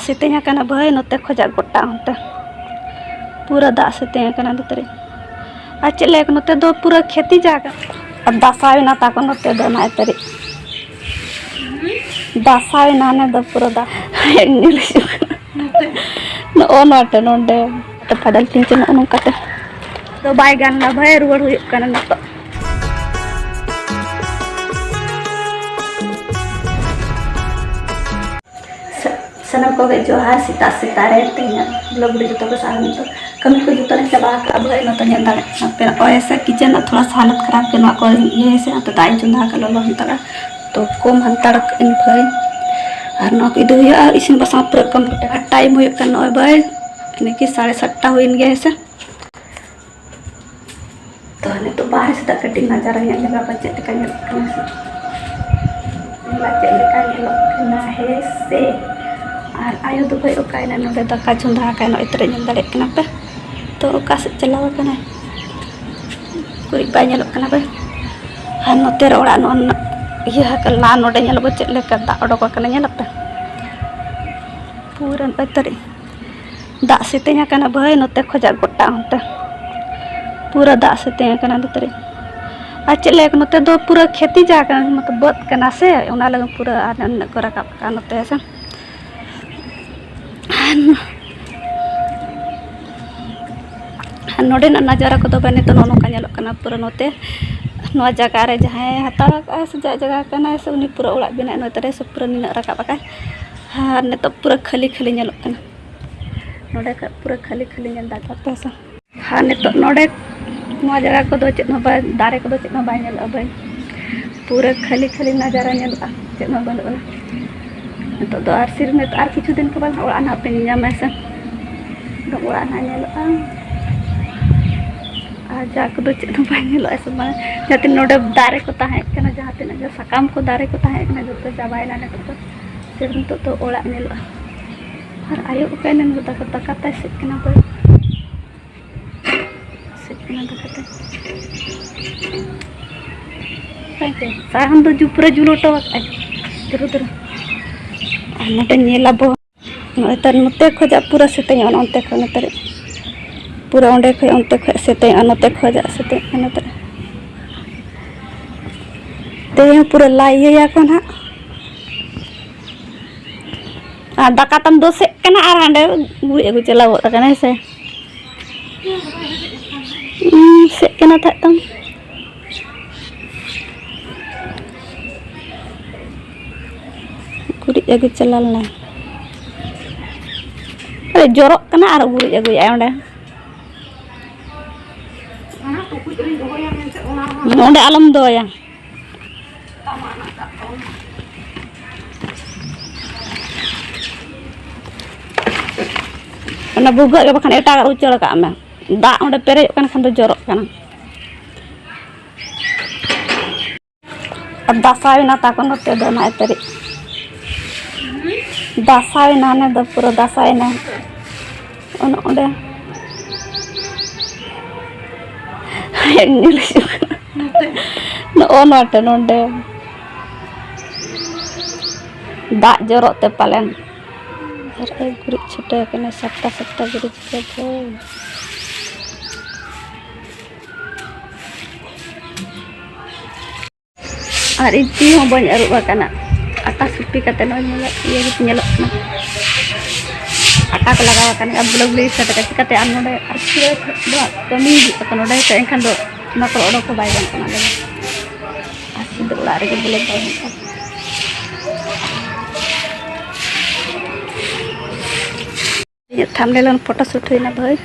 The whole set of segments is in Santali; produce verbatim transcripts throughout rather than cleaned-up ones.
ᱥᱮᱛᱮᱧ ᱟᱠᱟᱱᱟ ᱵᱷᱟᱹᱭ, ᱱᱚᱛᱮ ᱠᱷᱚᱡᱟᱜ ᱜᱚᱴᱟ ᱚᱱᱛᱮ ᱯᱩᱨᱟᱹ ᱫᱟᱜ ᱥᱮᱛᱮᱧ ᱟᱠᱟᱱᱟ ᱵᱷᱤᱛᱨᱤ᱾ ᱟᱨ ᱪᱮᱫ ᱞᱟᱹᱭ, ᱱᱚᱛᱮ ᱫᱚ ᱯᱩᱨᱟᱹ ᱠᱷᱮᱛᱤ ᱡᱟᱭᱜᱟ᱾ ᱟᱨ ᱫᱟᱥᱟᱣ ᱮᱱᱟ ᱛᱟᱠᱚ ᱱᱚᱛᱮ ᱫᱚ, ᱱᱚᱜᱼᱚᱭ ᱛᱟᱹᱨᱤ ᱫᱟᱥᱟᱣ ᱮᱱᱟ ᱱᱮ ᱫᱚ ᱯᱩᱨᱟᱹ ᱫᱟᱜ᱾ ᱧᱮᱞ ᱦᱤᱡᱩᱜ ᱠᱟᱱᱟ᱾ ᱱᱚᱜᱼᱚ ᱱᱚᱛᱮ ᱱᱚᱰᱮ ᱯᱟᱰᱟᱞ ᱯᱤᱧᱪᱟᱹ ᱱᱚᱜᱼᱚ ᱱᱚᱝᱠᱟᱛᱮ᱾ ᱛᱚ ᱵᱟᱭ ᱜᱟᱱ ᱞᱮᱱᱟ ᱵᱷᱟᱹᱭ, ᱨᱩᱣᱟᱹᱲ ᱦᱩᱭᱩᱜ ᱠᱟᱱᱟ ᱱᱤᱛᱚᱜ᱾ ᱥᱟ-, ᱥᱟᱱᱟᱢ ᱠᱚᱜᱮ ᱡᱚᱦᱟᱨ ᱥᱮᱛᱟᱜ ᱥᱮᱛᱟᱜ ᱨᱮ᱾ ᱛᱮᱦᱮᱧᱟᱜ vlog ᱨᱮ ᱡᱚᱛᱚ ᱠᱚ ᱥᱟᱶ ᱱᱤᱛᱚᱜ ᱠᱟᱹᱢᱤ ᱠᱚ ᱡᱚᱛᱚ ᱞᱮ ᱪᱟᱵᱟ ᱟᱠᱟᱫᱼᱟ ᱵᱷᱟᱹᱭ᱾ ᱱᱚᱛᱮ ᱧᱮᱞ ᱫᱟᱲᱮᱭᱟᱜ ᱠᱟᱱᱟ ᱯᱮ, ᱱᱚᱜᱼᱚᱭ ᱥᱮ kitchen ᱨᱮᱱᱟᱜ ᱛᱷᱚᱲᱟ ᱥᱟᱦᱟᱞᱚᱛ ᱠᱷᱟᱨᱟᱯ ᱜᱮ, ᱱᱚᱣᱟ ᱠᱚ ᱤᱭᱟᱹᱭ ᱥᱮ, ᱱᱚᱛᱮ ᱫᱟᱜ ᱤᱧ ᱪᱚᱸᱫᱟ ᱟᱠᱟᱫ ᱞᱚᱞᱚ ᱦᱟᱛᱟᱲᱟ᱾ ᱛᱚ ᱠᱚᱢ ᱦᱟᱛᱟᱲ ᱠᱟᱜ ᱟᱹᱧ ᱵᱷᱟᱹᱭ᱾ ᱟᱨ ᱱᱚᱣᱟ ᱠᱚ ᱤᱫᱤ ᱦᱩᱭᱩᱜᱼᱟ ᱤᱥᱤᱱ ᱵᱟᱥᱟᱝ ᱯᱩᱨᱟᱹ complete᱾ ᱟᱨ time ᱦᱩᱭᱩᱜ ᱠᱟᱱᱟ ᱱᱚᱜᱼᱚᱭ ᱵᱷᱟᱹᱭ, ᱤᱱᱟᱹ ᱠᱤ ᱥᱟᱲᱮ ᱥᱟᱛᱴᱟ ᱦᱩᱭᱮᱱ ᱜᱮᱭᱟ ᱦᱮᱸ ᱥᱮ᱾ ᱛᱚ ᱱᱤᱛᱚᱜ ᱵᱟᱦᱨᱮ ᱥᱮᱫ ᱠᱟᱹᱴᱤᱡ ᱱᱟᱡᱟᱨᱟ ᱧᱮᱞ ᱞᱮᱜᱟ ᱯᱮ ᱪᱮᱫ ᱞᱮᱠᱟ ᱧᱮᱞᱚᱜ ᱠᱟᱱᱟ ᱥᱮ᱾ ᱧᱮᱞᱟ ᱪᱮᱫ ᱞᱮᱠᱟ ᱧᱮᱞᱚᱜ ᱠᱟᱱᱟ ᱦᱮᱸ ᱥᱮ᱾ ᱟᱨ ᱟᱭᱳ ᱫᱚ ᱵᱷᱟᱹᱭ ᱚᱠᱟᱭᱮᱱᱟ? ᱱᱚᱰᱮ ᱫᱟᱠᱟ ᱪᱚᱸᱫᱟ ᱟᱠᱟᱫ, ᱱᱚᱜᱼᱚᱭ ᱛᱚᱨᱟ ᱧᱮᱞ ᱫᱟᱲᱮᱭᱟᱜ ᱠᱟᱱᱟ ᱯᱮ᱾ ᱛᱚ ᱚᱠᱟ ᱥᱮᱫ ᱪᱟᱞᱟᱣ ᱟᱠᱟᱱᱟᱭ? ᱩᱠᱩᱨᱤᱡ ᱵᱟᱭ ᱧᱮᱞᱚᱜ ᱠᱟᱱᱟ ᱵᱷᱟᱹᱭ᱾ ᱟᱨ ᱱᱚᱛᱮ ᱨᱮ ᱚᱲᱟᱜ ᱱᱚᱜᱼᱚ ᱱᱟ ᱤᱭᱟᱹ ᱟᱠᱟᱱᱟ, ᱱᱚᱰᱮ ᱧᱮᱞᱚᱜ ᱪᱮᱫ ᱞᱮᱠᱟ ᱫᱟᱜ ᱚᱰᱚᱠ ᱟᱠᱟᱱᱟ, ᱧᱮᱞ ᱟᱯᱮ᱾ ᱯᱩᱨᱟᱹ ᱱᱚᱜᱼᱚᱭ ᱛᱟᱹᱨᱤ ᱫᱟᱜ ᱥᱮᱛᱮᱧ ᱟᱠᱟᱱᱟ ᱵᱷᱟᱹᱭ, ᱱᱚᱛᱮ ᱠᱷᱚᱡᱟᱜ ᱜᱚᱴᱟ ᱚᱱᱛᱮ ᱯᱩᱨᱟᱹ ᱫᱟᱜ ᱥᱮᱛᱮᱧ ᱟᱠᱟᱱᱟ ᱱᱚᱛᱮ ᱨᱮ᱾ ᱟᱨ ᱪᱮᱫ ᱞᱟᱹᱭ, ᱱᱚᱛᱮ ᱫᱚ ᱯᱩᱨᱟᱹ ᱠᱷᱮᱛᱤ ᱡᱟᱭᱜᱟ ᱠᱟᱱᱟ, ᱢᱚᱛᱞᱚᱵ ᱵᱟᱹᱫᱽ ᱠᱟᱱᱟ ᱥᱮ, ᱚᱱᱟ ᱞᱟᱹᱜᱤᱫ ᱯᱩᱨᱟᱹ ᱟᱨ ᱩᱱᱟᱹᱜ ᱠᱚ ᱨᱟᱠᱟᱵ ᱠᱟᱜᱼᱟ ᱱᱚᱛᱮ ᱥᱮ᱾ ᱟᱨ ᱱᱚᱰᱮᱱᱟᱜ ᱱᱟᱡᱟᱨᱟ ᱠᱚᱫᱚ ᱵᱟᱝ, ᱱᱤᱛᱚᱜ ᱱᱚᱜᱼᱚ ᱱᱚᱝᱠᱟ ᱧᱮᱞᱚᱜ ᱠᱟᱱᱟ ᱯᱩᱨᱟᱹ ᱱᱚᱛᱮ᱾ ᱱᱚᱣᱟ ᱡᱟᱭᱜᱟ ᱨᱮ ᱡᱟᱦᱟᱸᱭ ᱦᱟᱛᱟᱣ ᱟᱠᱟᱫᱼᱟ ᱥᱮ ᱡᱟᱭ ᱡᱟᱭᱜᱟ ᱠᱟᱱᱟᱭ ᱥᱮ, ᱩᱱᱤ ᱯᱩᱨᱟᱹ ᱚᱲᱟᱜ ᱵᱮᱱᱟᱜ ᱱᱚᱛᱮ ᱨᱮ ᱥᱮ ᱯᱩᱨᱟᱹ ᱱᱤᱱᱟᱹᱜ ᱨᱟᱠᱟᱵ ᱟᱠᱟᱫ᱾ ᱟᱨ ᱱᱤᱛᱚᱜ ᱯᱩᱨᱟᱹ ᱠᱷᱟᱹᱞᱤ ᱠᱷᱟᱹᱞᱤ ᱧᱮᱞᱚᱜ ᱠᱟᱱᱟ᱾ ᱱᱚᱰᱮ ᱠᱷᱚᱡ ᱯᱩᱨᱟᱹ ᱠᱷᱟᱹᱞᱤ ᱠᱷᱟᱹᱞᱤ ᱧᱮᱞ ᱫᱟᱲᱮᱭᱟᱜ ᱯᱮ ᱥᱮ᱾ ᱟᱨ ᱱᱤᱛᱚᱜ ᱱᱚᱰᱮ ᱱᱚᱣᱟ ᱡᱟᱭᱜᱟ ᱠᱚᱫᱚ ᱪᱮᱫ ᱦᱚᱸ ᱵᱟᱭ, ᱫᱟᱨᱮ ᱠᱚᱫᱚ ᱪᱮᱫ ᱦᱚᱸ ᱵᱟᱭ ᱧᱮᱞᱚᱜᱼᱟ ᱵᱷᱟᱹᱭ᱾ ᱯᱩᱨᱟᱹ ᱠᱷᱟᱹᱞᱤ ᱠᱷᱟᱹᱞᱤ ᱱᱟᱡᱟᱨᱟ ᱧᱮᱞᱚᱜᱼᱟ, ᱪᱮᱫ ᱦᱚᱸ ᱵᱟᱹᱱᱩᱜᱼᱟ᱾ ᱱᱤᱛᱚᱜ ᱫᱚ ᱟᱨ ᱥᱤᱨ-, ᱱᱤᱛ-, ᱟᱨ ᱠᱤᱪᱷᱩ ᱫᱤᱱ ᱠᱚ ᱵᱟᱫᱽ ᱚᱲᱟᱜ ᱱᱟᱦᱟᱜ ᱯᱮ ᱧᱮᱧᱟᱢᱟ ᱥᱮ᱾ ᱮᱠᱫᱚᱢ ᱚᱲᱟᱜ ᱱᱟᱦᱟᱜ ᱧᱮᱞᱚᱜᱼᱟ᱾ ᱟᱨ ᱡᱟ ᱠᱚᱫᱚ ᱪᱮᱫ ᱦᱚᱸ ᱵᱟᱭ ᱧᱮᱞᱚᱜᱼᱟ ᱥᱮ ᱵᱟᱝ᱾ ᱡᱟᱦᱟᱸ ᱛᱤᱱᱟᱹᱜ ᱱᱚᱰᱮ ᱫᱟᱨᱮ ᱠᱚ ᱛᱟᱦᱮᱸ ᱠᱟᱱᱟ, ᱡᱟᱦᱟᱸ ᱛᱤᱱᱟᱹᱜ ᱜᱮ ᱥᱟᱠᱟᱢ ᱠᱚ ᱫᱟᱨᱮ ᱠᱚ ᱛᱟᱦᱮᱸ ᱠᱟᱱᱟ, ᱡᱚᱛᱚ ᱪᱟᱵᱟᱭᱮᱱᱟ ᱱᱤᱛᱚᱜ ᱫᱚ᱾ ᱥᱤᱨ ᱱᱤᱛᱚᱜ ᱫᱚ ᱚᱲᱟᱜ ᱧᱮᱞᱚᱜᱼᱟ᱾ ᱟᱨ ᱟᱭᱳ ᱚᱠᱟᱭᱮᱱᱟ? ᱫᱟᱠᱟ, ᱫᱟᱠᱟ ᱛᱟᱭ ᱥᱮᱫ ᱠᱟᱱᱟ ᱵᱟᱹᱭ᱾ ᱥᱮᱫ ᱠᱟᱱᱟ ᱫᱟᱠᱟ ᱛᱟᱭ᱾ ᱥᱟᱦᱟᱱ ᱫᱚ ᱡᱩ-, ᱯᱩᱨᱟᱹ ᱡᱩᱞ ᱦᱚᱴᱚ ᱟᱠᱟᱫᱼᱟᱭ᱾ ᱫᱷᱩᱨᱟᱹ ᱫᱷᱩᱨᱟᱹ᱾ ᱟᱨ ᱱᱚᱰᱮ ᱧᱮᱞ ᱟᱵᱚ᱾ ᱱᱚᱜᱼᱚᱭ ᱛᱟᱨ ᱱᱚᱛᱮ ᱠᱷᱚᱡᱟᱜ ᱯᱩᱨᱟᱹ ᱥᱮᱛᱮᱧᱚᱜᱼᱟ, ᱱᱚᱱᱛᱮ ᱠᱷᱚᱡ ᱱᱚᱛᱮ ᱨᱮ᱾ ᱯᱩᱨᱟᱹ ᱚᱸᱰᱮ ᱠᱷᱚᱡ ᱚᱱᱛᱮ ᱠᱷᱚᱡ ᱥᱮᱛᱮᱧᱚᱜᱼᱟ, ᱱᱚᱛᱮ ᱠᱷᱚᱡᱟᱜ ᱥᱮᱛᱮᱧᱚᱜᱼᱟ, ᱱᱚᱛᱮ ᱨᱮ᱾ ᱛᱮᱦᱮᱧ ᱦᱚᱸ ᱯᱩᱨᱟᱹ ᱞᱟᱭ ᱤᱭᱟᱹᱭᱟᱠᱚ ᱱᱟᱦᱟᱜ᱾ ᱟᱨ ᱫᱟᱠᱟ ᱛᱟᱢ ᱫᱚᱥᱮᱜ ᱠᱟᱱᱟ ᱟᱨ ᱦᱟᱸᱰᱮ ᱜᱩᱨᱤᱡ ᱟᱹᱜᱩ ᱪᱟᱞᱟᱣ ᱜᱚᱫ ᱟᱠᱟᱱᱟ, ᱦᱮᱸ ᱥᱮ? ᱩᱸ, ᱥᱮᱜ ᱠᱟᱱᱟ ᱛᱟᱦᱮᱸᱫ ᱛᱟᱢ᱾ ᱜᱩᱨᱤᱡ ᱟᱹᱜᱩ ᱪᱟᱞᱟᱣ ᱞᱮᱱᱟᱭ᱾ ᱟᱨᱮ ᱡᱚᱨᱚᱜ ᱠᱟᱱᱟ ᱟᱨ ᱜᱩᱨᱤᱡ ᱟᱹᱜᱩᱭᱮᱫᱼᱟᱭ ᱚᱸᱰᱮ᱾ ᱚᱸᱰᱮ ᱟᱞᱚᱢ ᱫᱚᱦᱚᱭᱟ᱾ ᱚᱱᱟ ᱵᱷᱩᱜᱟᱹᱜ ᱨᱮ ᱵᱟᱠᱷᱟᱱ ᱮᱴᱟᱜᱟᱜ ᱩᱪᱟᱹᱲ ᱠᱟᱜ ᱢᱮ᱾ ᱫᱟᱜ ᱚᱸᱰᱮ ᱯᱮᱨᱮᱡᱚᱜ ᱠᱟᱱ ᱠᱷᱟᱱ ᱫᱚ ᱡᱚᱨᱚᱜ ᱠᱟᱱᱟ᱾ ᱟᱨ ᱫᱟᱥᱟᱭ ᱮᱱᱟ ᱛᱟᱠᱚ ᱱᱚᱛᱮ ᱫᱚ ᱱᱟᱭ ᱛᱟᱹᱨᱤ᱾ ᱫᱟᱥᱟᱭ ᱮᱱᱟ ᱱᱮ ᱫᱚ ᱯᱩᱨᱟᱹ ᱫᱟᱥᱟᱭ ᱮᱱᱟ᱾ ᱚᱱ-, ᱚᱸᱰᱮ ᱦᱮᱡ ᱧᱮᱞ ᱦᱤᱡᱩᱜ ᱠᱟᱱᱟ᱾ ᱱᱚᱜᱼᱚ ᱱᱚᱛᱮ ᱱᱚᱰᱮ᱾ ᱫᱟᱜ ᱡᱚᱨᱚᱜ ᱛᱮ ᱯᱟᱞᱮᱱ᱾ ᱟᱨ ᱟᱭ ᱜᱩᱨᱤᱡ ᱪᱷᱩᱴᱟᱹᱣ ᱠᱟᱱᱟ, ᱥᱟᱯᱴᱟ ᱥᱟᱯᱴᱟ ᱜᱩᱨᱤᱡ ᱪᱷᱩᱴᱟᱹᱣ ᱠᱟᱱᱟ᱾ ᱟᱨ ᱤᱧ ᱛᱤ ᱦᱚᱸ ᱵᱟᱹᱧ ᱟᱹᱨᱩᱵ ᱟᱠᱟᱱᱟ᱾ ᱟᱴᱟ ᱥᱤᱯᱤ ᱠᱟᱛᱮ ᱱᱚᱜᱼᱚᱭ ᱧᱮᱞᱚᱜ, ᱤᱭᱟᱹ ᱜᱮ ᱧᱮᱞᱚᱜ ᱠᱟᱱᱟ᱾ ᱟᱴᱟ ᱠᱚ ᱞᱟᱜᱟᱣ ᱟᱠᱟᱱ ᱜᱮᱭᱟ, ᱵᱩᱞᱟᱹ ᱵᱩᱞᱤ ᱥᱮᱴ ᱠᱟᱛᱮ ᱪᱤᱠᱟᱹᱛᱮ ᱟᱨ ᱱᱚᱰᱮ ᱟᱨ ᱠᱷᱤᱨᱟᱹ ᱫᱚ ᱠᱟᱹᱢᱤ ᱦᱤᱡᱩᱜ ᱛᱟᱠᱚ ᱱᱚᱰᱮ, ᱛᱚ ᱮᱱᱠᱷᱟᱱ ᱫᱚ ᱚᱱᱟ ᱠᱚ ᱚᱰᱚᱠ ᱠᱚ ᱵᱟᱭ ᱜᱟᱱᱚᱜ ᱠᱟᱱᱟ᱾ ᱟᱨ ᱥᱤᱫ ᱫᱚ ᱚᱲᱟᱜ ᱨᱮᱜᱮ ᱵᱩᱞᱟᱹ ᱵᱟᱭ ᱦᱩᱭᱩᱜ ᱠᱟᱱᱟ᱾ ᱤᱧᱟᱹᱜ ᱛᱷᱟᱢᱵᱱᱮᱞ ᱯᱷᱳᱴᱳ ᱥᱩᱴ ᱦᱩᱭᱱᱟ ᱵᱷᱟᱹᱭ᱾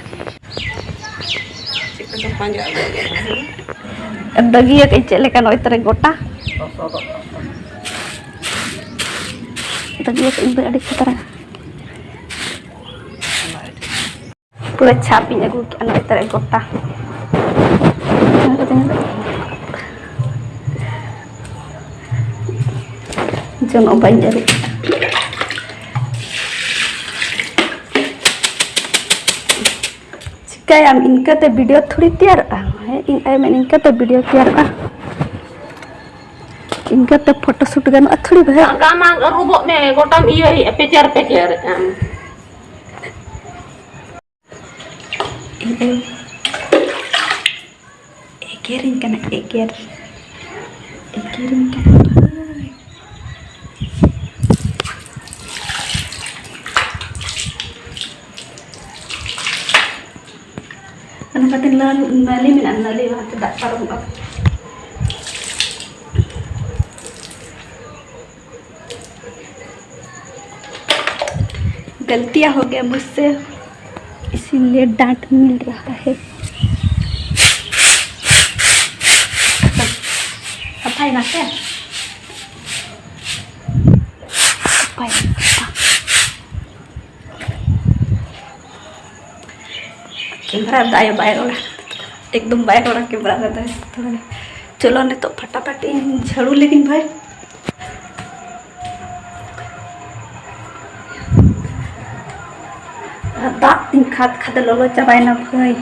ᱫᱟᱹᱜᱤᱭᱟᱹ ᱠᱟᱹᱧ ᱪᱮᱫ ᱞᱮᱠᱟ ᱱᱚᱜᱼᱚᱭ ᱛᱟᱨᱟ ᱜᱚᱴᱟ᱾ ᱫᱟᱹᱜᱤᱭᱟᱹ ᱠᱟᱹᱧ ᱵᱷᱟᱹᱭ ᱟᱹᱰᱤ ᱠᱷᱟᱛᱨᱟ᱾ ᱯᱩᱨᱟᱹ ᱪᱷᱟᱯ ᱤᱧ ᱟᱹᱜᱩ ᱠᱮᱜᱼᱟ ᱱᱚᱜᱼᱚᱭ ᱛᱟᱨᱟ ᱜᱚᱴᱟ᱾ ᱡᱚᱱᱚᱜ ᱵᱟᱹᱧ ᱟᱹᱨᱩᱵ᱾ ᱪᱤᱠᱟᱹᱭᱟᱢ, ᱤᱱᱠᱟᱹᱛᱮ ᱵᱷᱤᱰᱤᱭᱳ ᱛᱷᱚᱲᱤ ᱛᱮᱭᱟᱨᱚᱜᱼᱟ? ᱦᱮᱸ, ᱤᱧ ᱟᱭ ᱢᱮᱱ, ᱤᱱᱠᱟᱹᱛᱮ ᱵᱷᱤᱰᱤᱭᱳ ᱛᱮᱭᱟᱨᱚᱜᱼᱟ? ᱤᱱᱠᱟᱹᱛᱮ ᱯᱷᱳᱴᱳ ᱥᱩᱴ ᱜᱟᱱᱚᱜᱼᱟ ᱛᱷᱚᱲᱤ ᱵᱷᱟᱭ? ᱟᱢ ᱟᱹᱨᱩᱵᱚᱜ ᱢᱮ, ᱜᱚᱴᱟᱢ ᱤᱭᱟᱹᱭᱮᱫᱼᱟ, ᱯᱮᱪᱮᱨ ᱯᱮᱪᱮᱨᱮᱫ ᱟᱢ᱾ ᱮᱜᱮᱨᱤᱧ ᱠᱟᱱᱟ, ᱮᱜᱮᱨ᱾ ᱮᱜᱮᱨᱤᱧ ᱠᱟᱱᱟ ᱵᱷᱟᱭ᱾ ᱚᱱᱟ ᱠᱷᱟᱹᱛᱤᱨ ᱱᱟᱹᱞ-, ᱱᱟᱹᱞᱤ ᱢᱮᱱᱟᱜᱼᱟ, ᱱᱟᱹᱞᱤ ᱚᱱᱟᱛᱮ ᱫᱟᱜ ᱯᱟᱨᱚᱢᱚᱜᱼᱟ᱾ गलतियाँ हो गया मुझसे, इसीलिए डांट मिल रहा है। ᱥᱟᱯᱷᱟᱭᱮᱱᱟ ᱥᱮ? ᱥᱟᱯᱷᱟᱭᱮᱱᱟ, ᱥᱟᱯᱷᱟ᱾ ᱠᱮᱢᱨᱟ ᱨᱮᱫᱚ ᱟᱭᱳ ᱵᱟᱭ ᱨᱚᱲᱟ, ᱮᱠᱫᱚᱢ ᱵᱟᱭ ᱨᱚᱲᱟ ᱠᱮᱢᱨᱟ ᱨᱮᱫᱚ ᱛᱷᱚᱲᱟ ᱜᱟᱱ᱾ ᱪᱚᱞᱚ ᱱᱤᱛᱚᱜ ᱯᱷᱟᱴᱟᱯᱷᱟᱴᱤ ᱤᱧ ᱡᱷᱟᱹᱲᱩ ᱞᱮᱜᱤᱧ ᱵᱷᱟᱭ᱾ ᱟᱨ ᱫᱟᱜ ᱛᱤᱧ ᱠᱷᱟᱫ ᱠᱷᱟᱫ ᱞᱚᱞᱚ ᱪᱟᱵᱟᱭᱮᱱᱟ ᱵᱷᱟᱭ᱾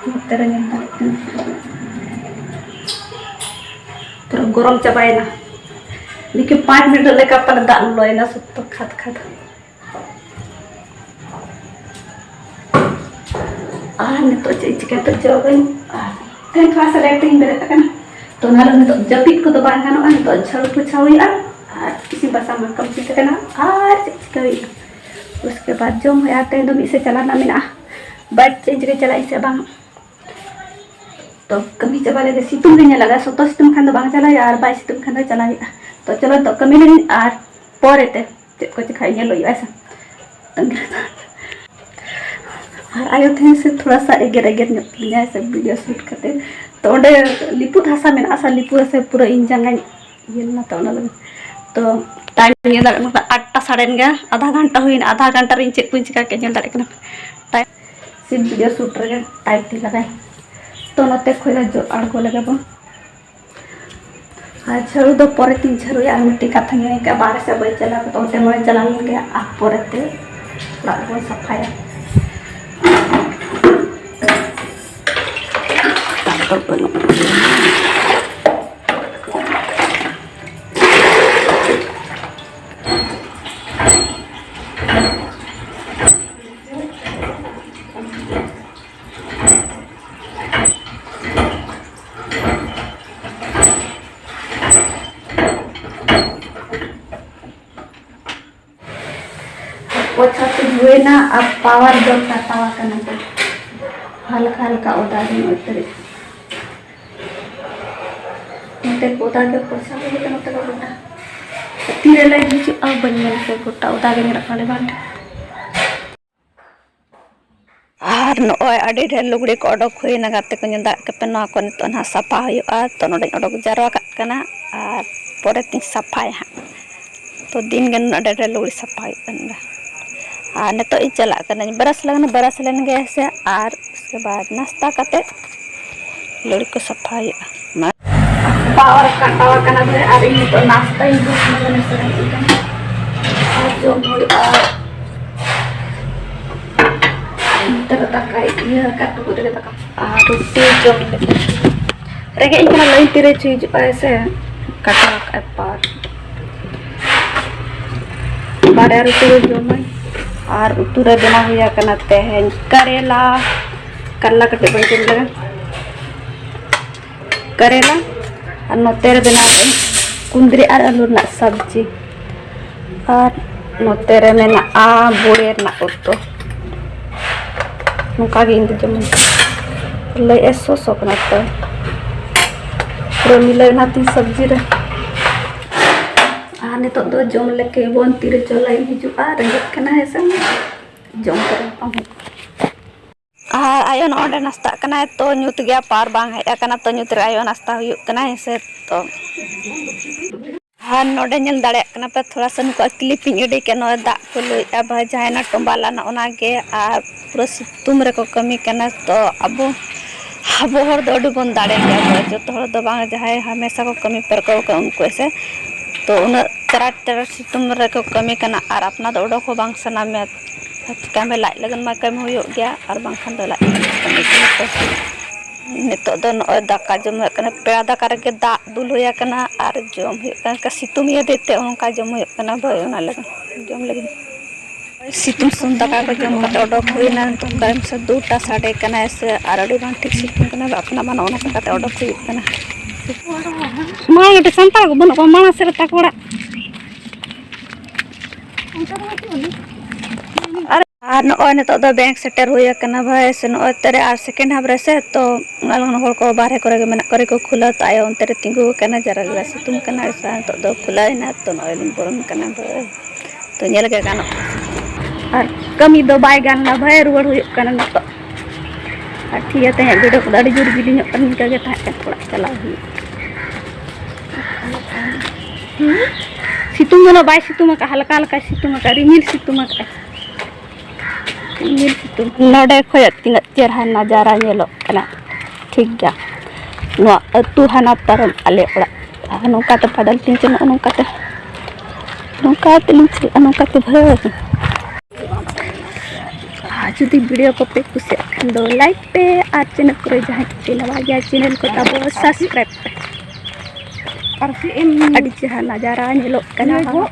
ᱱᱚᱛᱮ ᱨᱮ ᱧᱮᱞ ᱫᱟᱲᱮᱭᱟᱜ ᱠᱟᱱᱟ, ᱯᱩᱨᱟᱹ ᱜᱚᱨᱚᱢ ᱪᱟᱵᱟᱭᱮᱱᱟ᱾ ᱫᱮᱠᱷᱤ ᱯᱟᱸᱪ ᱢᱤᱱᱤᱴ ᱞᱮᱠᱟ ᱯᱟᱞᱮ ᱫᱟᱜ ᱞᱚᱞᱚᱭᱮᱱᱟ ᱥᱚᱠᱛᱚ ᱠᱷᱟᱫ ᱠᱷᱟᱫ᱾ ᱟᱨ ᱱᱤᱛᱚᱜ ᱪᱮᱫ ᱤᱧ ᱪᱤᱠᱟᱹᱭᱟ? ᱱᱤᱛᱚᱜ ᱡᱚᱜᱟᱹᱧ ᱟᱨ ᱛᱮᱦᱮᱧ ᱛᱷᱚᱲᱟ ᱥᱟ ᱞᱮᱴ ᱛᱮᱧ ᱵᱮᱨᱮᱫ ᱟᱠᱟᱱᱟ, ᱛᱚ ᱚᱱᱟ ᱨᱮ ᱱᱤᱛᱚᱜ ᱡᱟᱹᱯᱤᱫ ᱠᱚᱫᱚ ᱵᱟᱝ ᱜᱟᱱᱚᱜᱼᱟ᱾ ᱱᱤᱛᱚᱜ ᱡᱷᱟᱹᱲᱩ ᱯᱳᱪᱷᱟ ᱦᱩᱭᱩᱜᱼᱟ ᱟᱨ ᱤᱥᱤᱱ ᱵᱟᱥᱟᱝ ᱢᱟ complete ᱟᱠᱟᱱᱟ᱾ ᱟᱨ ᱪᱮᱫ ᱪᱤᱠᱟᱹ ᱦᱩᱭᱩᱜᱼᱟ? ᱩᱥᱠᱮ ᱵᱟᱫ ᱡᱚᱢ ᱦᱩᱭᱩᱜᱼᱟ᱾ ᱛᱮᱦᱮᱧ ᱫᱚ ᱢᱤᱫ ᱥᱮᱫ ᱪᱟᱞᱟᱜ ᱨᱮᱱᱟᱜ ᱢᱮᱱᱟᱜᱼᱟ, but ᱪᱮᱫ ᱤᱧ ᱪᱤᱠᱟᱹ, ᱪᱟᱞᱟᱜ ᱤᱧ ᱥᱮ ᱵᱟᱝ? ᱛᱚ ᱠᱟᱹᱢᱤ ᱪᱟᱵᱟ ᱞᱮᱜᱮ᱾ ᱥᱤᱛᱩᱝ ᱜᱮ ᱧᱮᱞ ᱞᱟᱜᱟᱜᱼᱟ, ᱥᱚᱠᱛᱚ ᱥᱤᱛᱩᱝ ᱠᱷᱟᱱ ᱫᱚ ᱵᱟᱝ ᱪᱟᱞᱟᱜ ᱦᱩᱭᱩᱜᱼᱟ ᱟᱨ ᱵᱟᱭ ᱥᱤᱛᱩᱝ ᱠᱷᱟᱱ ᱫᱚ ᱪᱟᱞᱟᱜ ᱦᱩᱭᱩᱜᱼᱟ᱾ ᱛᱚ ᱪᱚᱞᱚ ᱱᱤᱛᱚᱜ ᱠᱟᱹᱢᱤ ᱞᱮᱜᱤᱧ ᱟᱨ ᱯᱚᱨᱮᱛᱮ ᱪᱮᱫ ᱠᱚ ᱪᱤᱠᱟᱹᱜᱼᱟ ᱧᱮᱞ ᱦᱩᱭᱩᱜᱼᱟ, ᱦᱮᱸ ᱥᱮ᱾ ᱛᱟᱺᱜᱤ ᱨᱮ ᱛᱟᱦᱮᱸ᱾ ᱟᱨ ᱟᱭᱳ ᱛᱮᱦᱮᱧ ᱥᱮ ᱛᱷᱚᱲᱟ ᱥᱟ ᱮᱜᱮᱨ ᱮᱜᱮᱨ ᱧᱚᱜ ᱠᱤᱫᱤᱧᱟᱭ ᱥᱮ video shoot ᱠᱟᱛᱮ᱾ ᱛᱚ ᱚᱸᱰᱮ ᱞᱤᱯᱩᱫ ᱦᱟᱥᱟ ᱢᱮᱱᱟᱜᱼᱟ ᱥᱮ, ᱞᱤᱯᱩᱫ ᱦᱟᱥᱟ ᱯᱩᱨᱟᱹ ᱤᱧ ᱡᱟᱸᱜᱟᱧ ᱤᱭᱟᱹ ᱞᱮᱱᱟ᱾ ᱛᱚ ᱚᱱᱟ ᱞᱟᱹᱜᱤᱫ ᱛᱚ time ᱧᱮᱞ ᱫᱟᱲᱮᱭᱟᱜ ᱠᱟᱱᱟ, ᱟᱴᱴᱟ ᱥᱟᱲᱮᱱ ᱜᱮ, ᱟᱫᱷᱟ ᱜᱷᱚᱱᱴᱟ ᱦᱩᱭᱱᱟ᱾ ᱟᱫᱷᱟ ᱜᱷᱚᱱᱴᱟ ᱨᱮ ᱤᱧ ᱪᱮᱫ ᱠᱚᱧ ᱪᱤᱠᱟ ᱠᱮᱫ ᱧᱮᱞ ᱫᱟᱲᱮᱭᱟᱜ ᱠᱟᱱᱟ᱾ Time ᱥᱤᱱ video shoot ᱨᱮᱜᱮ time ᱛᱤᱧ ᱞᱟᱜᱟᱭ᱾ ᱛᱚ ᱱᱚᱛᱮ ᱠᱷᱚᱡ ᱞᱮ ᱡᱚᱜ ᱟᱬᱜᱚ ᱞᱮᱜᱮ ᱵᱚᱱ᱾ ᱟᱨ ᱡᱷᱟᱹᱲᱩ ᱫᱚ ᱯᱚᱨᱮ ᱛᱤᱧ ᱡᱷᱟᱹᱲᱩᱭᱟ᱾ ᱟᱨ ᱢᱤᱫᱴᱤᱡ ᱠᱟᱛᱷᱟᱧ ᱢᱮᱱ ᱠᱮᱫᱟ, ᱵᱟᱦᱨᱮ ᱥᱮᱫ ᱵᱟᱹᱧ ᱪᱟᱞᱟᱣ ᱠᱟᱛᱮ ᱚᱱᱛᱮ ᱢᱟᱲᱟᱝ ᱪᱟᱞᱟᱣ ᱞᱮᱱ ᱜᱮ, ᱟᱨ ᱯᱚᱨᱮᱛᱮ ᱚᱲᱟᱜ ᱵᱚᱱ ᱥᱟᱯᱷᱟᱭᱟ᱾ ᱫᱟᱜ ᱫᱚ ᱵᱟᱹᱱᱩᱜ ᱜᱮᱭᱟ᱾ ᱯᱚᱪᱷᱟ ᱛᱮ ᱫᱷᱩᱭᱮᱱᱟ ᱟᱨ ᱯᱟᱣᱟᱨ ᱫᱚ ᱠᱟᱴᱟᱣ ᱟᱠᱟᱱᱟ ᱠᱚ᱾ ᱦᱟᱞᱠᱟ ᱦᱟᱞᱠᱟ ᱚᱫᱟ ᱜᱤᱧ ᱚᱡᱽ ᱫᱟᱲᱮᱭᱟᱜ ᱱᱚᱛᱮ ᱠᱚ ᱚᱫᱟ ᱜᱮ ᱯᱚᱪᱷᱟ ᱦᱩᱭᱩᱜ ᱠᱟᱱᱟ, ᱱᱚᱛᱮ ᱠᱚ ᱜᱚᱴᱟ᱾ ᱛᱤᱨᱮ ᱞᱟᱹᱭ ᱦᱤᱡᱩᱜᱼᱟ ᱵᱟᱹᱧ ᱢᱮᱱ ᱠᱮᱭᱟ, ᱜᱚᱴᱟ ᱚᱫᱟ ᱜᱮ ᱧᱮᱞᱚᱜ ᱠᱟᱱᱟ ᱵᱟᱝ᱾ ᱟᱨ ᱱᱚᱜᱼᱚᱭ ᱟᱹᱰᱤ ᱰᱷᱮᱨ ᱞᱩᱜᱽᱲᱤ ᱠᱚ ᱚᱰᱚᱠ ᱦᱩᱭᱱᱟ, ᱜᱟᱛᱮ ᱠᱚ ᱧᱮᱞ ᱫᱟᱲᱮᱭᱟᱜ ᱠᱟᱱᱟ ᱯᱮ, ᱱᱚᱣᱟ ᱠᱚ ᱱᱤᱛᱚᱜ ᱱᱟᱦᱟᱜ ᱥᱟᱯᱷᱟ ᱦᱩᱭᱩᱜᱼᱟ᱾ ᱛᱚ ᱱᱚᱰᱮᱧ ᱚᱰᱚᱠ ᱡᱟᱨᱣᱟ ᱠᱟᱜ ᱠᱟᱱᱟ ᱟᱨ ᱯᱚᱨᱮ ᱛᱤᱧ ᱥᱟᱯᱷᱟᱭᱟ ᱦᱟᱸᱜ᱾ ᱛᱚ ᱫᱤᱱ ᱜᱮ ᱱᱩᱱᱟᱹᱜ ᱰᱷᱮᱨ ᱰᱷᱮᱨ ᱞᱩᱜᱽᱲᱤ ᱥᱟᱯᱷᱟ ᱦᱩᱭᱩᱜ ᱠᱟᱱᱟ᱾ ᱟᱨ ᱱᱤᱛᱚᱜ ᱤᱧ ᱪᱟᱞᱟᱜ ᱠᱟᱹᱱᱟᱹᱧ ᱵᱨᱟᱥ ᱞᱟᱜᱟᱱ, ᱵᱨᱟᱥ ᱞᱮᱱ ᱜᱮ ᱥᱮ, ᱟᱨ ᱩᱥᱠᱮ ᱵᱟᱫ ᱱᱟᱥᱛᱟ ᱠᱟᱛᱮ ᱞᱩᱜᱽᱲᱤ ᱠᱚ ᱥᱟᱯᱷᱟ ᱦᱩᱭᱩᱜᱼᱟ᱾ ᱯᱟᱣᱟᱨ ᱠᱟᱴᱟᱣ ᱟᱠᱟᱱᱟ ᱵᱷᱟᱹᱭ, ᱟᱨ ᱤᱧ ᱱᱤᱛᱚᱜ ᱱᱟᱥᱛᱟᱧ ᱡᱚᱢ ᱠᱟᱱᱟ, ᱥᱮᱨᱮᱧ ᱠᱟᱱᱟ᱾ ᱟᱨ ᱡᱚᱢ ᱦᱩᱭᱩᱜᱼᱟ᱾ ᱱᱚᱛᱮ ᱨᱮ ᱫᱟᱠᱟ ᱤᱭᱟᱹ ᱟᱠᱟᱫ, ᱴᱩᱠᱩᱡ ᱨᱮᱜᱮ ᱫᱟᱠᱟ ᱟᱨ ᱨᱩᱴᱤ ᱡᱚᱢ ᱞᱟᱹᱜᱤᱫ᱾ ᱨᱮᱸᱜᱮᱡ ᱤᱧ ᱠᱟᱱᱟ, ᱞᱟᱹᱭᱤᱱ ᱛᱤᱨᱮ ᱪᱮᱧᱡᱚᱜᱼᱟᱭ ᱥᱮ, ᱠᱟᱴᱟᱣ ᱟᱠᱟᱫᱼᱟᱭ ᱯᱟᱣᱟᱨ᱾ ᱵᱟᱨᱭᱟ ᱨᱩᱴᱤ ᱜᱮ ᱡᱚᱢᱟᱹᱧ᱾ ᱟᱨ ᱩᱛᱩ ᱨᱮ ᱵᱮᱱᱟᱣ ᱦᱩᱭ ᱟᱠᱟᱱᱟ ᱛᱮᱦᱮᱧ ᱠᱟᱨᱮᱞᱟ, ᱠᱟᱨᱞᱟ ᱠᱟᱹᱴᱤᱡ ᱵᱟᱹᱧ ᱡᱚᱢ ᱞᱮᱫᱟ᱾ ᱠᱟᱨᱮᱞᱟ᱾ ᱟᱨ ᱱᱚᱛᱮ ᱨᱮ ᱵᱮᱱᱟᱣ ᱠᱟᱜᱼᱟᱹᱧ ᱠᱩᱸᱫᱽᱨᱤ ᱟᱨ ᱟᱹᱞᱩ ᱨᱮᱱᱟᱜ ᱥᱚᱵᱽᱡᱤ᱾ ᱟᱨ ᱱᱚᱛᱮ ᱨᱮ ᱢᱮᱱᱟᱜᱼᱟ ᱵᱳᱲᱮ ᱨᱮᱱᱟᱜ ᱩᱛᱩ᱾ ᱱᱚᱝᱠᱟ ᱜᱮ ᱤᱧ ᱫᱚ ᱡᱚᱢᱟᱹᱧ᱾ ᱞᱟᱹᱭᱮᱜᱼᱟ ᱥᱚ ᱥᱚ ᱠᱟᱱᱟ ᱛᱚ᱾ ᱯᱩᱨᱟᱹ ᱢᱤᱞᱟᱹᱣ ᱮᱱᱟ ᱛᱤᱧ ᱥᱚᱵᱽᱡᱤ ᱨᱮ᱾ ᱟᱨ ᱱᱤᱛᱚᱜ ᱫᱚ ᱡᱚᱢ ᱞᱮᱠᱮ ᱵᱚᱱ, ᱛᱤᱨᱮ ᱪᱚ ᱞᱟᱭᱤᱱ ᱦᱤᱡᱩᱜᱼᱟ, ᱨᱮᱸᱜᱮᱡ ᱠᱟᱱᱟ ᱦᱮᱸ ᱥᱮ᱾ ᱡᱚᱢ ᱠᱟᱛᱮ ᱧᱟᱯᱟᱢ ᱦᱩᱭᱩᱜᱼᱟ᱾ ᱟᱨ ᱟᱭᱳ ᱱᱚᱜᱼᱚᱸᱰᱮ ᱱᱟᱥᱛᱟᱜ ᱠᱟᱱᱟᱭ, ᱛᱚ ᱧᱩᱛ ᱜᱮᱭᱟ, ᱯᱟᱣᱟᱨ ᱵᱟᱝ ᱦᱮᱡ ᱟᱠᱟᱱᱟ, ᱛᱚ ᱧᱩᱛ ᱨᱮ ᱟᱭᱳ ᱱᱟᱥᱛᱟ ᱦᱩᱭᱩᱜ ᱠᱟᱱᱟ ᱦᱮᱸ ᱥᱮ᱾ ᱛᱚ ᱟᱨ ᱱᱚᱰᱮ ᱧᱮᱞ ᱫᱟᱲᱮᱭᱟᱜ ᱠᱟᱱᱟ ᱯᱮ, ᱛᱷᱚᱲᱟ ᱥᱟ ᱱᱩᱠᱩᱣᱟᱜ clip ᱤᱧ ᱩᱰᱩᱠᱮᱫ, ᱱᱚᱜᱼᱚᱭ ᱫᱟᱜ ᱠᱚ ᱞᱩᱭᱮᱫᱼᱟ, ᱵᱷᱟᱡᱟᱭᱮᱱᱟ ᱴᱚᱢᱵᱟ ᱞᱟᱱᱟ, ᱚᱱᱟᱜᱮ᱾ ᱟᱨ ᱯᱩᱨᱟᱹ ᱥᱤᱛᱩᱝ ᱨᱮᱠᱚ ᱠᱟᱹᱢᱤ ᱠᱟᱱᱟ᱾ ᱛᱚ ᱟᱵᱚ, ᱟᱵᱚ ᱦᱚᱲ ᱫᱚ ᱟᱹᱰᱤ ᱵᱚᱱ ᱫᱟᱲᱮ ᱜᱮᱭᱟ, ᱵᱚᱞᱮ ᱡᱚᱛᱚ ᱦᱚᱲ ᱫᱚ ᱵᱟᱝ, ᱡᱟᱦᱟᱸᱭ ᱦᱟᱢᱮᱥᱟ ᱠᱚ ᱠᱟᱹᱢᱤ ᱯᱟᱹᱨᱠᱟᱹᱣ ᱠᱟᱱᱟ ᱩᱱᱠᱩ ᱦᱮᱸ ᱥᱮ᱾ ᱛᱚ ᱩᱱᱟᱹᱜ ᱪᱟᱨᱟᱴ ᱪᱟᱨᱟᱴ ᱥᱤᱛᱩᱝ ᱨᱮᱠᱚ ᱠᱟᱹᱢᱤ ᱠᱟᱱᱟ, ᱟᱨ ᱟᱯᱱᱟᱨ ᱫᱚ ᱚᱰᱚᱠ ᱦᱚᱸ ᱵᱟᱝ ᱥᱟᱱᱟ ᱢᱮᱭᱟ᱾ ᱪᱤᱠᱟᱹᱭ ᱢᱮ, ᱞᱟᱡ ᱞᱟᱹᱜᱤᱫ ᱢᱟ ᱠᱟᱹᱢᱤ ᱦᱩᱭᱩᱜ ᱜᱮᱭᱟ, ᱟᱨ ᱵᱟᱝᱠᱷᱟᱱ ᱫᱚ ᱞᱟᱡ ᱞᱟᱹᱜᱤᱫ ᱠᱟᱹᱢᱤ ᱦᱩᱭᱩᱜ ᱜᱮᱭᱟ᱾ ᱱᱤᱛᱚᱜ ᱫᱚ ᱱᱚᱜᱼᱚᱭ ᱫᱟᱠᱟ ᱡᱚᱢ ᱦᱩᱭᱩᱜ ᱠᱟᱱᱟ, ᱯᱮᱲᱟ ᱫᱟᱠᱟ ᱨᱮᱜᱮ ᱫᱟᱜ ᱫᱩᱞ ᱦᱩᱭ ᱟᱠᱟᱱᱟ ᱟᱨ ᱡᱚᱢ ᱦᱩᱭᱩᱜ ᱠᱟᱱᱟ᱾ ᱚᱱᱠᱟ ᱥᱤᱛᱩᱝ ᱤᱭᱟᱹ ᱦᱚᱛᱮᱡ ᱛᱮ ᱚᱱᱠᱟ ᱡᱚᱢ ᱦᱩᱭᱩᱜ ᱠᱟᱱᱟ ᱵᱷᱟᱹᱭ, ᱚᱱᱟ ᱞᱟᱹᱜᱤᱫ ᱡᱚᱢ ᱞᱟᱹᱜᱤᱫ᱾ ᱥᱤᱛᱩᱝ ᱥᱤᱛᱩᱝ ᱫᱟᱠᱟ ᱠᱚ ᱡᱚᱢ ᱠᱟᱛᱮ ᱚᱰᱚᱠ ᱦᱩᱭᱱᱟ᱾ ᱱᱤᱛᱚᱜ ᱠᱟᱨᱮᱱᱴ ᱥᱮ ᱫᱩᱴᱟ ᱥᱟᱰᱮ ᱠᱟᱱᱟ ᱥᱮ, ᱟᱨ ᱟᱹᱰᱤ ᱵᱟᱝ ᱴᱷᱤᱠ ᱥᱤᱛᱩᱝ ᱠᱟᱱᱟ, ᱵᱟᱯᱱᱟ ᱵᱟᱹᱱᱩᱜᱼᱟ, ᱚᱱᱟ ᱪᱤᱠᱟᱹᱛᱮ ᱚᱰᱚᱠ ᱦᱩᱭᱩᱜ ᱠᱟᱱᱟ᱾ ᱢᱟ ᱱᱚᱰᱮ ᱥᱟᱱᱛᱟᱲ ᱠᱚ ᱵᱟᱹᱱᱩᱜ ᱠᱚᱣᱟ, ᱢᱟᱲᱟᱝ ᱥᱮᱫ ᱨᱮ ᱛᱟᱠᱚ ᱚᱲᱟᱜ᱾ ᱟᱨ ᱱᱚᱜᱼᱚᱭ ᱱᱤᱛᱚᱜ ᱫᱚ ᱵᱮᱝᱠ ᱥᱮᱴᱮᱨ ᱦᱩᱭ ᱟᱠᱟᱱᱟ ᱵᱷᱟᱭ, ᱥᱮ ᱱᱚᱜᱼᱚᱭ ᱛᱮᱨᱮ ᱟᱨ ᱥᱮᱠᱮᱱᱰ ᱦᱟᱯ ᱨᱮ ᱥᱮ, ᱛᱚ ᱚᱱᱟ ᱞᱟᱹᱜᱤᱫ ᱦᱚᱲ ᱠᱚ ᱵᱟᱦᱨᱮ ᱠᱚᱨᱮ ᱜᱮ ᱢᱮᱱᱟᱜ ᱠᱚᱣᱟ, ᱨᱮᱠᱚ ᱠᱷᱩᱞᱟᱹᱣ ᱛᱟᱭᱚᱢ ᱚᱱᱛᱮ ᱨᱮ ᱛᱤᱸᱜᱩ ᱟᱠᱟᱱᱟ, ᱡᱟᱨᱟ ᱡᱟᱨᱟ ᱥᱤᱛᱩᱝ ᱠᱟᱱᱟ᱾ ᱟᱨ ᱱᱤᱛᱚᱜ ᱫᱚ ᱠᱷᱩᱞᱟᱹᱣ ᱮᱱᱟ, ᱛᱚ ᱱᱚᱜᱼᱚᱭ ᱞᱤᱧ ᱵᱚᱞᱚᱱ ᱠᱟᱱᱟ ᱵᱷᱟᱭ, ᱛᱚ ᱧᱮᱞ ᱜᱮ ᱜᱟᱱᱚᱜ ᱠᱟᱱᱟ᱾ ᱟᱨ ᱠᱟᱹᱢᱤ ᱫᱚ ᱵᱟᱭ ᱜᱟᱱ ᱞᱮᱱᱟ ᱵᱷᱟᱭ, ᱨᱩᱣᱟᱹᱲ ᱦᱩᱭᱩᱜ ᱠᱟᱱᱟ ᱱᱤᱛᱚᱜ᱾ ᱟᱨ ᱴᱷᱤᱠ ᱜᱮᱭᱟ, ᱛᱮᱦᱮᱧᱟᱜ ᱵᱷᱤᱰᱤᱭᱳ ᱠᱚᱫᱚ ᱟᱹᱰᱤ ᱡᱳᱨ ᱵᱤᱞᱤᱧᱚᱜ ᱠᱟᱱᱟ, ᱱᱤᱝᱠᱟᱹ ᱜᱮ ᱛᱟᱦᱮᱸ ᱠᱟᱱᱟ, ᱚᱲᱟᱜ ᱪᱟᱞᱟᱣ ᱦᱩᱭᱩᱜ᱾ ᱥᱤᱛᱩᱝ ᱫᱚ ᱱᱟᱜ ᱵᱟᱭ ᱥᱤᱛᱩᱝ ᱟᱠᱟᱫᱼᱟ, ᱦᱟᱞᱠᱟ ᱦᱟᱞᱠᱟᱭ ᱥᱤᱛᱩᱝ ᱟᱠᱟᱫᱼᱟ, ᱨᱤᱢᱤᱞ ᱥᱤᱛᱩᱝ ᱟᱠᱟᱫᱼᱟ᱾ ᱨᱤᱢᱤᱞ ᱥᱤᱛᱩᱝ᱾ ᱱᱚᱰᱮ ᱠᱷᱚᱱ ᱛᱤᱱᱟᱹᱜ ᱪᱮᱦᱨᱟ ᱱᱟᱡᱟᱨᱟ ᱧᱮᱞᱚᱜ ᱠᱟᱱᱟ, ᱴᱷᱤᱠ ᱜᱮᱭᱟ᱾ ᱱᱚᱣᱟ ᱟᱹᱛᱩ ᱦᱟᱱᱟ ᱯᱟᱨᱚᱢ ᱟᱞᱮ ᱚᱲᱟᱜ, ᱟᱨ ᱱᱚᱝᱠᱟᱛᱮ ᱯᱟᱫᱟᱞ ᱛᱤᱧ ᱪᱟᱞᱟᱜᱼᱟ, ᱱᱚᱝᱠᱟᱛᱮ, ᱱᱚᱝᱠᱟᱛᱮ ᱞᱤᱧ ᱪᱟᱞᱟᱜᱼᱟ, ᱱᱚᱝᱠᱟᱛᱮ ᱵᱷᱟᱹᱜᱤ᱾ ᱟᱨ ᱡᱩᱫᱤ ᱵᱷᱤᱰᱤᱭᱳ ᱠᱚᱯᱮ ᱠᱩᱥᱤᱭᱟᱜ ᱠᱷᱟᱱ ᱫᱚ ᱞᱟᱭᱤᱠ ᱯᱮ, ᱟᱨ ᱪᱮᱱᱮᱞ ᱠᱚᱨᱮ ᱡᱟᱦᱟᱸᱭ ᱠᱚᱯᱮ ᱱᱟᱣᱟ ᱜᱮᱭᱟ, ᱪᱮᱱᱮᱞ ᱠᱚ ᱛᱟᱵᱚ ᱥᱟᱵᱥᱠᱨᱟᱭᱤᱵ ᱯᱮ᱾ ᱟᱹᱰᱤ ᱪᱮᱦᱨᱟ ᱱᱟᱡᱟᱨᱟ ᱧᱮᱞᱚᱜ ᱠᱟᱱᱟ᱾